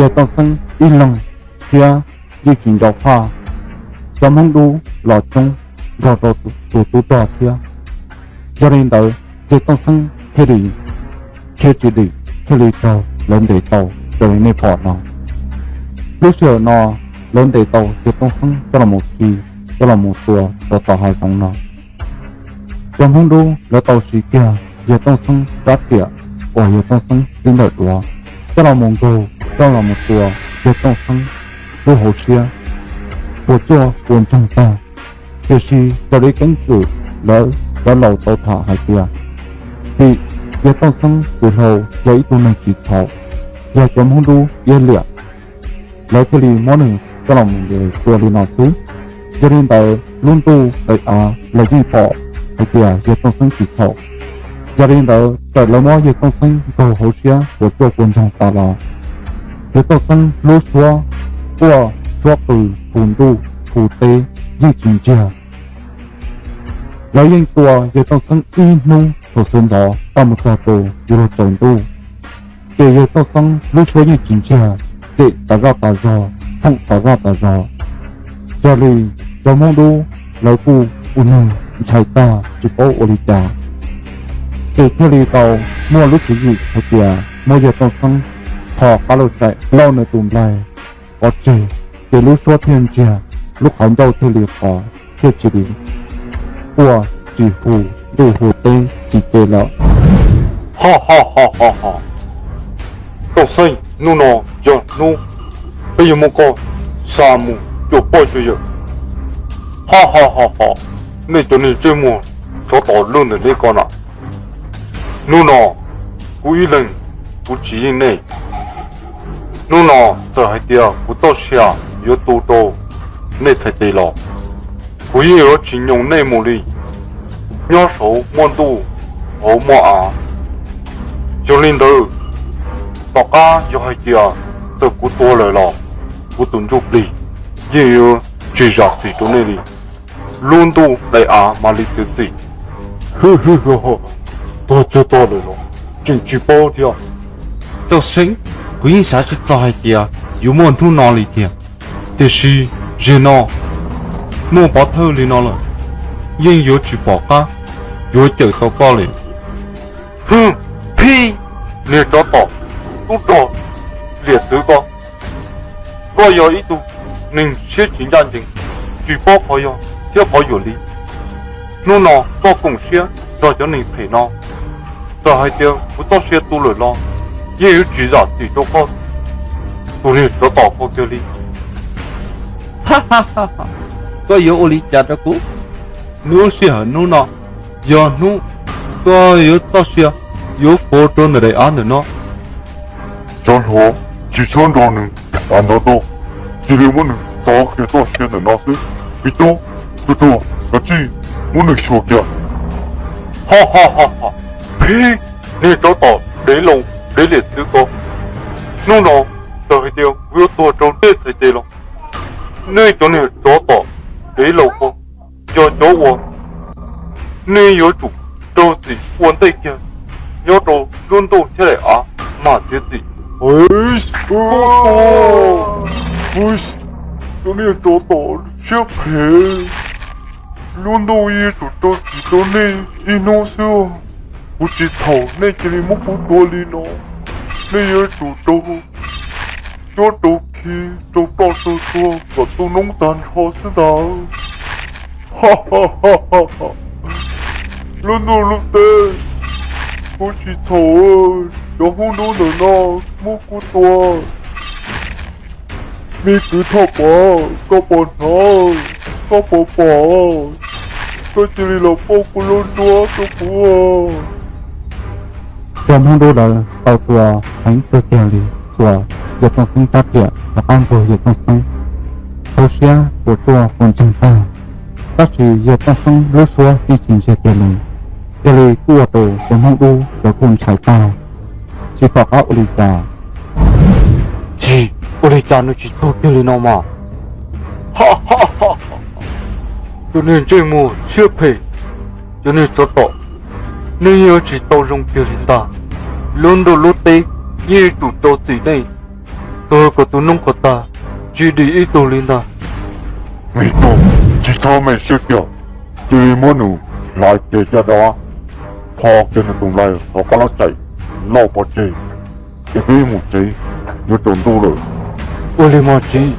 Yawg Tooj Xeeb ib leeg thiab yeej tsis ncau faj. Cov Hmoob Dub los coob nrog rau tus tub rog thiab. Yog li ntawd, Yawg Tooj Xeeb thiaj li khiav tsis dim, thiaj li raug lawv ntes tau raws li nej pom no. Lub sij hawm no, lawv ntes tau Yawg Tooj Xeeb coj los mus khi, coj los mus tua rau tom hav zoov no. Cov Hmoob Dub lawv tau siv kiag Yawg Tooj Xeeb rab riam uas Yawg Tooj Xeeb txib ntawm duav coj los mus nkaug, coj los mus tua Yawg Tooj Xeeb lub hauv siab puas tsuaj puas ntsoog tag. Tiam sis raws li keeb kwm lawv cov laus tau tham hais tias, vim Yawg Tooj Xeeb tus hlau yog ib tug neeg tsis txhaum, yog cov Hmoob Dub iab liam, lawv thiaj li muab nws coj los mus ntes tua li no xwb. Yog li ntawd, lub ntuj daim av los yeej pom hais tias Yawg Tooj Xeeb tsis txhaum. Yog li ntawd, txawm lawv muab Yawg Tooj Xeeb nkaug hauv siab puas tsuaj puas ntsoog tas los, Yawg Tooj Xeeb lub suab quaj suab qw, hu ntuj hu teb yeej tsis ntsiag. Lawv yeej tua Yawg Tooj Xeeb ib hnub thaum sawv ntxov tau mus txog rau yuav luag tsaus ntuj, ces Yawg Tooj Xeeb lub suab yeej tsis ntsiag, cem tas zaj tas zog, foom tas zaj tas zog. Yog li, cov Hmoob Dub lawv kuj ua neeg ntshai tag tsis paub ua li cas, ces thiaj li tau muaj lub tswv yim hais tias muab Yawg Tooj Xeeb tho qab lauj tsaim lauj nws tus nplaig pov tseg, ces lub suab thiaj ntsiag, lub qhov ncauj thiaj li qos, thiaj tsis li quaj tsis hu ntuj hu teb tsis ce lawm. Ho ho ho ho ho, Tooj Xeeb, hnub no yog hnub peb yuav muab koj xa mus cuag poj cuag yawm. Ho ho ho ho, nej cov niag ntsej muag tsov tom lwj ntawm nej ko na, hnub no kuv ib leeg kuv tsis yeej nej. Hnub no txawm hais tias kuv txoj sia yuav tu rau nej txhais tes los, kuv yeej yuav tsis nyoos nej mus li. Nyob saud muaj ntuj, hauv muaj av. Yog li ntawd, tom qab yog hais tias txawm kuv tuag lawm los kuv tus ntsuj plig yeej yuav tsis zam txim rau nej li. Lub ntuj daim av mam li txiav txim. Tuag tsuag tuag lawm los tseem tsis paub thiab. Tooj Xeeb, kuv yeej xav tsis txog hais tias yuav muaj hnub no li tiag. Tiam sis zaum no muaj pov thawj li no lawm, yeej yuav tsis pom qab yuav cawm tau koj li. Hwm, phib, niag tsov tom, tub rog liam txwv ko, koj yog ib tug neeg siab tsis ncaj ncees, tsis paub qhov yog thiab qhov yuam li. Hnub no koj koom siab nrog cov neeg phem no, txawm hais tias kuv txoj sia tu lawm los yeej yuav tsis zam txim rau koj tus niag tsov tom ko kiag li. Koj yuav ua li cas rau kuv? Hnub sij hawm hnub no yog hnub koj yuav txoj sia yuav faus rau ntawm daim av ntawm no. Tsov hluas, tsis txhob nrog nws tham ntau tuaj, cia li muab nws txov kiag txoj sia ntawm no xwb. Me tub, tuag tuag, kav tsij muab nws xyuas kiag. Ho ho ho ho, phib, niag tsov tom dev laus dev liam txwv ko, hnub no txawm hais tias kuv yuav tuag rau nej txhais tes los, nej cov niag tsov tom dev laus ko yog cov uas nej yuav tsum raug txim ua ntej kiag, nyob rau lub ntuj thiab daim av mam txiav txim. Cov niag tsov tom siab phem, lub ntuj yuav tsum rau txim rau nej ib hnub xwb. Kuv tsis txhaum nej cia li muab kuv tua li no, nej yuav tsum rau cuab rau khi, rau ploj rau tuag kom tu noob tag nrho xwb ntag. Lub ntuj lub teb, kuv tsis txhaum, cov hub nub ntawm no muab kuv tua. Me kwv Thoj Pov, koj puas hnov? Koj puas pom? Koj cia li los pauj kuv lub nruab rau kuv. Cov Hmoob Dub lawv tau tua heev kawg kiag li, txuas Yawg Tooj Xeeb rab riam rov qab nkaug Yawg Tooj Xeeb, hauv siab puas tsuaj puas ntsoog tag. Tab sis Yawg Tooj Xeeb lub suab yeej tsis ntsiag kiag li, cia li kuj ua rau cov Hmoob Dub lawv kuj ntshai tag, tsis pom qab ua li cas. Tsis ua li cas nws tsis tuag kiag li no mas. Cov niag ntsej muag siab phem, cov niag tsov tom, nej yeej yuav tsis tau zoo kiag li ntag. Lub ntuj lub teb yeej yuav tsum rau txim nej. kawg kom tus noob qhuav tag, tsis dim ib tug li ntag. Me tub, tsis txhob me siab kiag, cia li muab nws hlais kiag caj dab, tho kiag nws tus nplais rov qab los caim lauj pov tseg, es peb mus tsev, yuav tsaus ntuj lawm. Ua li mog txiv.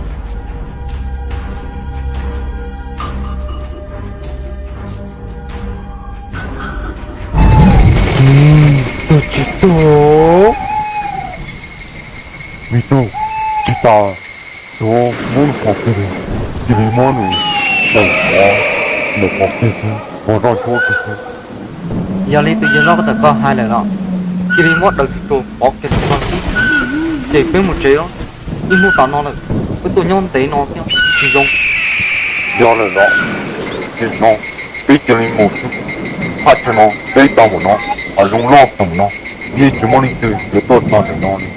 Tug tsis tug. Me tub, tsis tas, tuav muab nws pov kiag li, cia li muab nws daws qhov ntawm qhov kiag xwb, pov nroj ntsuab kiag xwb. Yog li tus yawg loj ntawm koj hais lawm los, cia li muab daws tsuj tsuag pov kiag rau koj xwb, ces peb mus tsev os. Ib hnub tas no lawm, peb tuaj nyob ntev no thiab tsis zoo. Yog lawm los, nim no peb cia li mus xwb. Thaj chaw no deb tag npaum no, hav zoov loj tag npaum no, yeej tsis muaj leej twg yuav tuaj txog ntawm no li.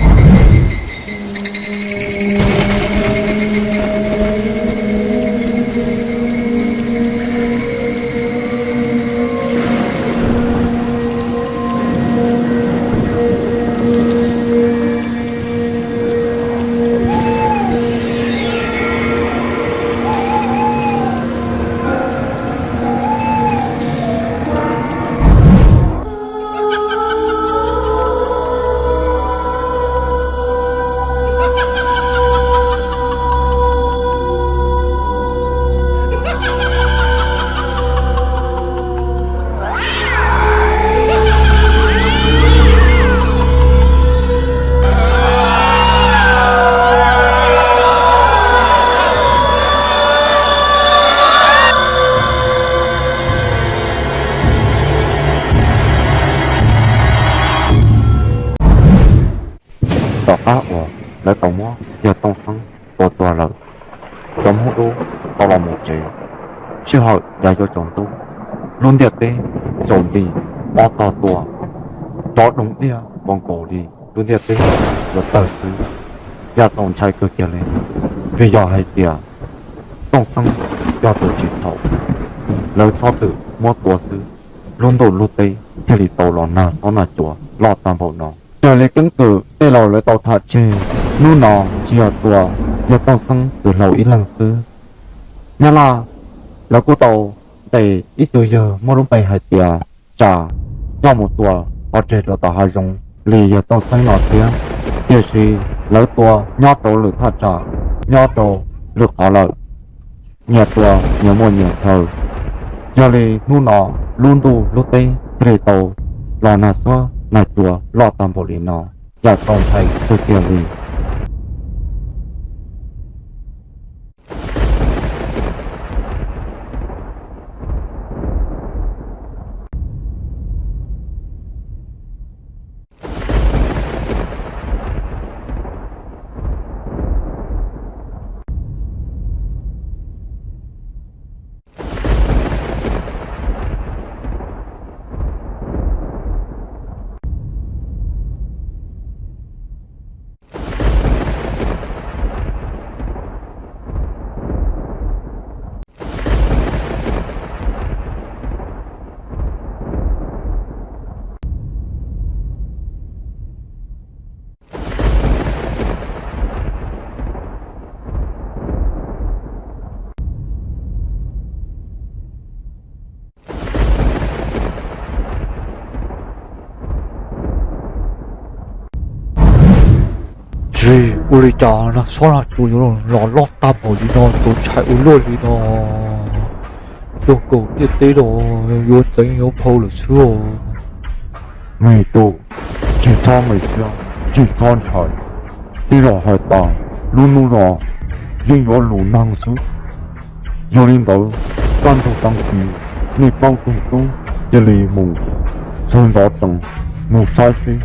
Tom qab uas lawv tau muab yawg Tooj Xeeb tua tuag lawm, cov Hmoob Dub tau los mus tsev. Sij hawm yav yuav tsaus ntuj, lub ntiaj teb tsaus nti, ob tog tua, rov doog diaj nkaus nkaus li, lub ntiaj teb yuav tawg xwb. Yam txaus ntshai kawg kiag li, vim yog hais tias Tooj Xeeb yog tus tsis txhaum, lawv txhob txwm muab tua xwb, lub ntuj lub teb thiaj li tau los nag xob nag cua loj tag npaum no. Raws li keeb kwm tej laus lawv tau tham tseg, hnub no tsis yog tua yawg Tooj Xeeb tus hlau ib leeg xwb. Nyab Laj lawv kuj tau ntes ib tug yawg muaj lub npe hais tias Tsam coj mus tua pov tseg rau tom hav zoov li yawg Tooj Xeeb no thiab. Tiam sis lawv tua nyob rau lwm thaj tsam, nyob rau lwm qhov lawm, nyias tua nyias muaj nyias chaw. Yog li hnub no lub ntuj lub teb thiaj li tau los nag xob nag cua loj tag npaum li no, yam txaus ntshai kawg kiag li. Tsis ua li cas nag xob nag cua yuav los loj tag npaum li no, txaus ntshai ua luaj li no. Cuag nkaus ntiaj teb los yuav txeev yuav phau lawm xwb os. Me tub, tsis txhob me siab, tsis txhob ntshai. Tej zaum hais tas lub hnub no yeej yuav lus neeg xwb. Yog li ntawd, kaj ntug tag kis nej plaub tug tub cia li mus sawv ntxov tsees mus saib seb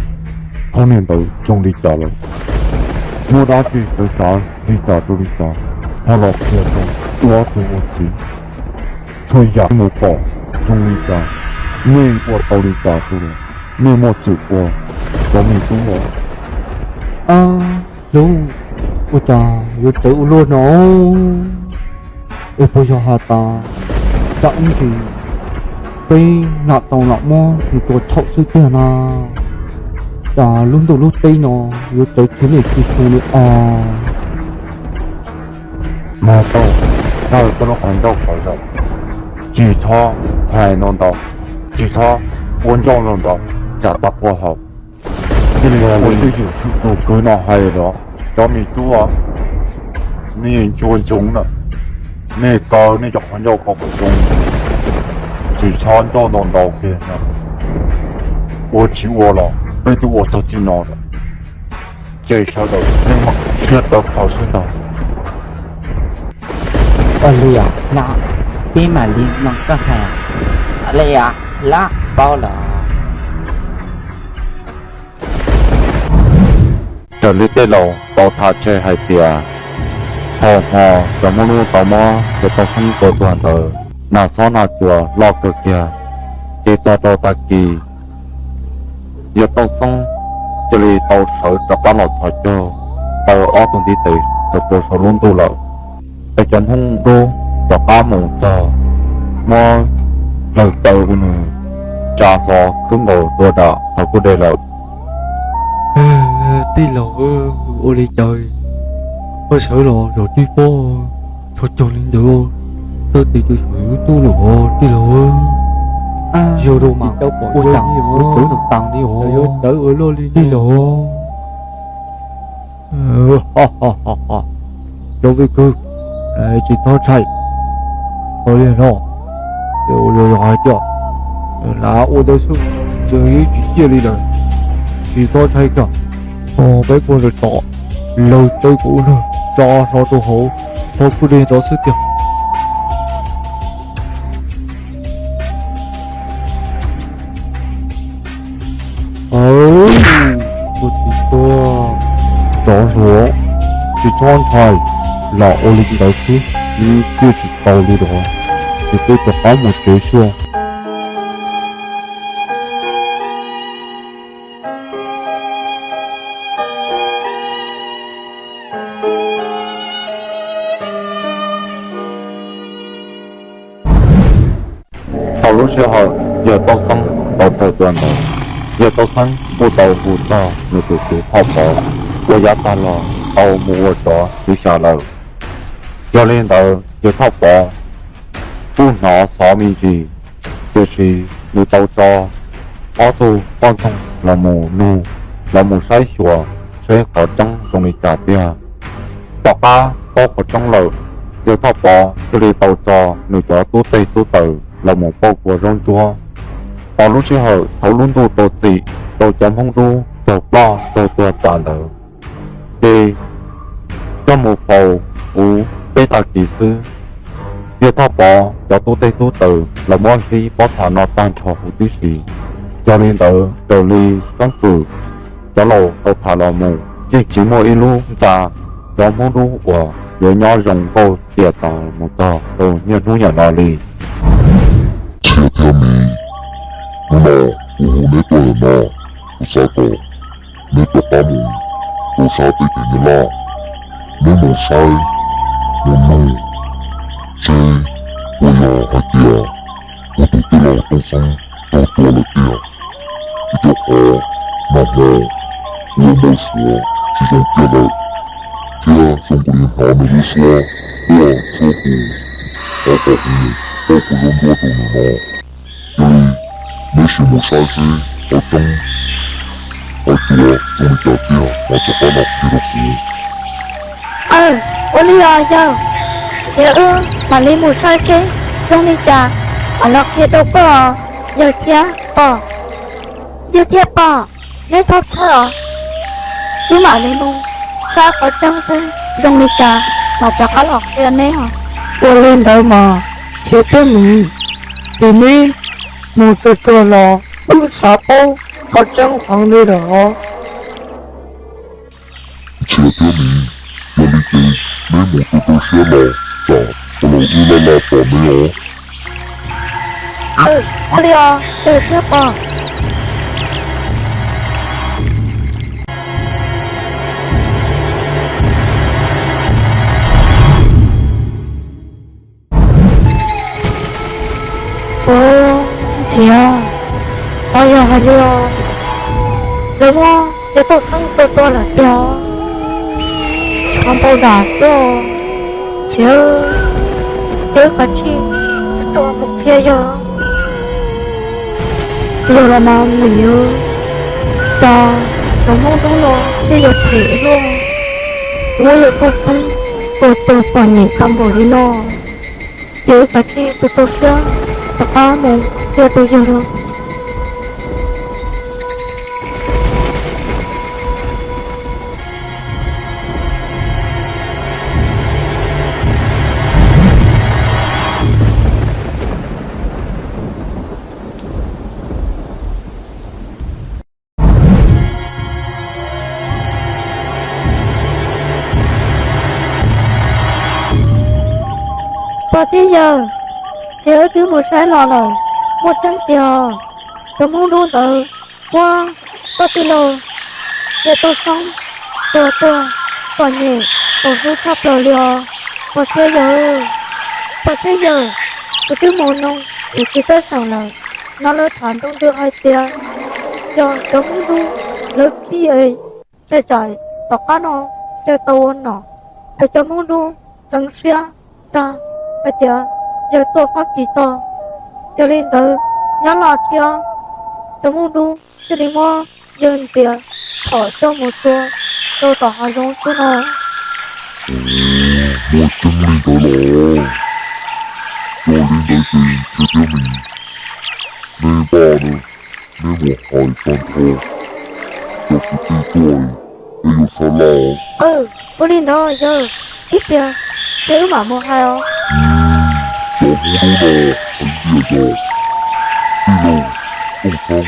qhov niag ntawd zoo li cas lawm. Muaj dab tsi txawv txav li cas rau li cas, ho los qhia rau ob tug ua txiv. Txhua yam mus pom zoo li cas, nej ua tau li cas rau lawm, nej muaj txwm ua, cov me tub os. Ab, hlub, ua cas yuav txawv ua luaj no? Es puas yog has tas tsam ib ntsis peb nam tau los muab nws tua txhaum xwb tiag na? tas lub ntuj lub teb no yuav txawv tsis niaj tsis su li os. Mas tau, koj lub qhov ncauj qhov zaum, tsis txhob hais no ntau, tsis txhob ua ncauj no ntau, tsam tau qhua haus. Ua twj ywm sib tus kwv no hais los, cov me tub, nej ntsuag ntsoov na, nej kaw nej cov qhov ncauj kom zoo, tsis txhob ncauj ntau ntau kiag no. Ua tsis ua los peb twb ua txog txij no lawm, ces sawv daws yeej mam siab tawv qhawv xwb ntag. Ua li os Hlob, peb mam li mloog koj hais. Ua li os Hlob, paub lawm. Raws li tej laus tau tham tseg hais tias, thaum hmo cov Hmoob Lub tau muab yawg Tooj Xeeb tua tuag ntawd, nag xob nag cua loj kawg kiag, ces txog rau tag kis yawg Tooj Xeeb cia li tau sawv rov qab los txhos caug taw ob tug ntiv tes rau puag saum lub ntuj lawm. Ces cov Hmoob Lub rov qab mus txog muab dlawg taw ua nws tsa hlo khwb nkaus dua dam qhov kuj dej lawm. Tij laug, ua li cas koj sawv los zaum tib pob txhos caug li ntawd, tawg tes txhos caug lub ntuj lawm os tij laug. Yog rau mas ua cas yuav txawv tas tas li os, yuav txawv ua luaj li tij laug. Cov viv kwv, tsis txhob ntshai. Ua li no, yog hais tias lam ua ntawd xwb, nws yeej tsis ciaj li lawm. Tsis txhob ntshai kiag, peb puag lawm tom, lawv tawg kuv ua nws tsa hlo rau hauv qhov kuj dej ntawd xwb tiag. Tus txiv tuag, tsov hluas, tsis txhob ntshai, lam ua li ntawd xwb, nws ciaj tsis tau li lawm, ces peb rov qab mus tsev xwb. Thaum lub sij hawm yawg Tooj Xeeb tau raug tua ntawd, yawg Tooj Xeeb kuj tau hu txog nws tus kwv Thoj Pov uas yav tag los tau mus ua tsov tswv xya lawm. Yog li ntawd yawg Thoj Pov kuj hnov xov me ntsis, tiam sis nws tau tso ob tug poj ntxoog los mus nug, los mus saib xyuas seb qhov tseeb zoo li cas tiag. Tom qab paub qhov tseeb lawm, yawg Thoj Pov thiaj li tau tso nws cov tub teg tub taws los mus pauj kua zaub ntsuab. Thaum lub sij hawm thaum lub ntuj rau txim rau cov Hmoob Dub raug ploj raug tuag tas ntawd, ces coj mus faus puv peb tag kis xwb, yawg Thoj Pov cov tub teg tub taws los muab hlib pob txha no tag nrho huv tib si. Yog li ntawd raws li keeb kwm cov laus tau tham los mus, yeej tsis muaj ib lub ntxa cov Hmoob Dub uas yuav nyob zoo nkauj tiam tas mus txog rau niaj hnub niam no li. Txhiaj thiab Miv, hnub no kuv hu neb tuaj ntawm no, kuv xav kom neb rov qab mus rau sab teb chaws Nyab Laj, neb mus saib mus nug seb puas yog hais tias kuv tus tij laug Tooj Xeeb raug tua lawm tiag. Vim rau qhov nag hmo kuv ua npau suav tsis zoo kiag lawm, thiab zoo nkaus li hnov nws lub suab quaj tshuab kuv, thov kom kuv mus pauj kuv zaub ntsuab rau nws no. Yog li neb sim mus saib seb qhov tseeb qhov tsua zoo li cas tiag mas rov qab los qhia rau kuv. Aw, ua li os yawg, cia wb mam li mus saib seb zoo li cas mam los qhia rau koj, yawg thiab pog. Yawg thiab pog, neb txhob txhawj os, wb mam li mus saib qhov tseeb seb zoo li cas mas rov qab los qhia neb os. Ua li ntawd mas Txhiaj thiab Miv, ces neb mus tsuag tsuag los wb xav paub qhov tseeb heev li lawm os. Txhiaj thiab Miv, yog li ces neb mus tu tu siab los tsam ua los wb laj laj tos neb os. Ua li os yawg thiab pog. Ua, Txhiaj, pog yog hais li os, yog Muab yawg Tooj Xeeb tua tuag lawm tiag. Tshav npau nram xwb. Ces, ces wb kav tsij tso mus qhia yawg. Yog los mas Mim, cas cov Hmoob Dub no siab yuav phem luaj, muab yawg Tooj Xeeb tua tuag txom nyem tag npaum li no. Ces wb kav tsij tu tu siab rov qab mus qhia rau yawg los. Pog thiab yawg, ces wb twb mus saib los lawm, muaj tseeb tiag. Cov Hmoob Dub ntawd muab koj tij laug yawg Tooj Xeeb tua tuag txom nyem txaus hlub tshaj plaws li os. Pog thiab yawg, pog thiab yawg, kuv twb mus nug niam txiv pej xeem lawm, no lawv tham nroo ntws hais tias yog cov Hmoob Dub lawv khib es txhais tsam tom qab no yawg tau ua nom, es cov Hmoob Dub txeev siab dag hais tias yawg tuaj Fab Kis tog. Yog li ntawd, Nyab Laj thiab cov Hmoob Dub thiaj li muab yawg ntxias txhom coj mus tua rau tom hav zoov xwb no. Muaj tseeb li ntawd los? Yog li ntawd ces Ntshiab thiab Mim, neb vaj na, neb mus hais tag nrho cov kwv tij tuaj, peb yuav sab laj. Ua li ntawd yawg, ib pliag ces wb mam mus hais os. Cov Hmoob Dub no heev tiag yog. Tij laug Tooj Xeeb,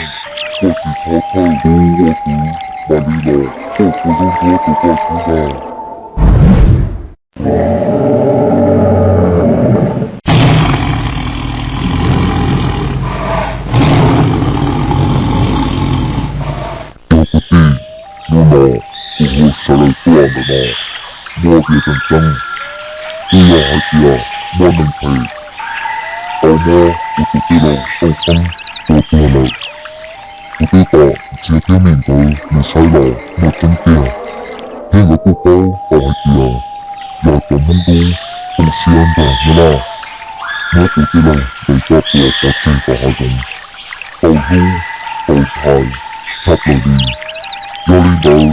koj tsis txhob txhawj, kuv ua kwv mam li los pauj kua zaub ntsuab rau koj xwb ntag. Cov kwv tij, hnub no kuv hu sawv daws tuaj ntawm no muaj qhia tseeb tseeb, twb yog hais tias muaj neeg phem tau muab kuv tus tij laug Tooj Xeeb tua tuag lawm. Kuv twb tom Ntshiab thiab Mim nkawd mus saib los muaj tseeb tiag, thiab nkawd kuj paub tau hais tias yog cov Hmoob Dub zoo siab nrog Nyab Laj muab kuv tij laug ntes coj tua pov tseg tom hav zoov, txaus hlub txaus ntshai tshaj plaws li. Yog li ntawd,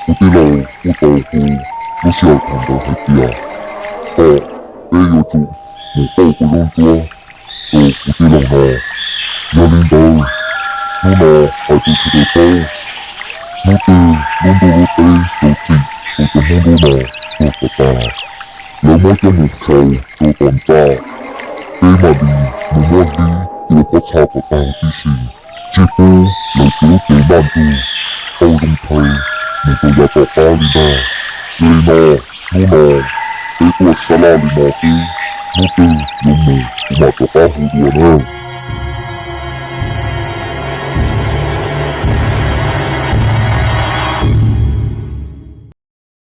kuv tij laug kuj tau hu lub sij hawm thaum ntawd hais tias kom peb yuav tsum mus pauj kua zaub ntsuab rau kuv tij laug no. Yog li ntawd, hnub no hais rau sawv daws paub, hnub twg lub ntuj lub teb rau txim rau cov Hmoob Dub no tuag kom tas, lawv muab coj mus faus rau tom ntxa, peb mam li mus muab hlib tua pob txha kom tag huv tib si, tsis pub lawv cev lub cev ntaj ntsug tau zoo chaw mus rau yav tom qab li ntag. Yog li no, hnub no peb tuaj sab laj li no xwb, hnub twg yuav mus kuv mam rov qab hu dua na.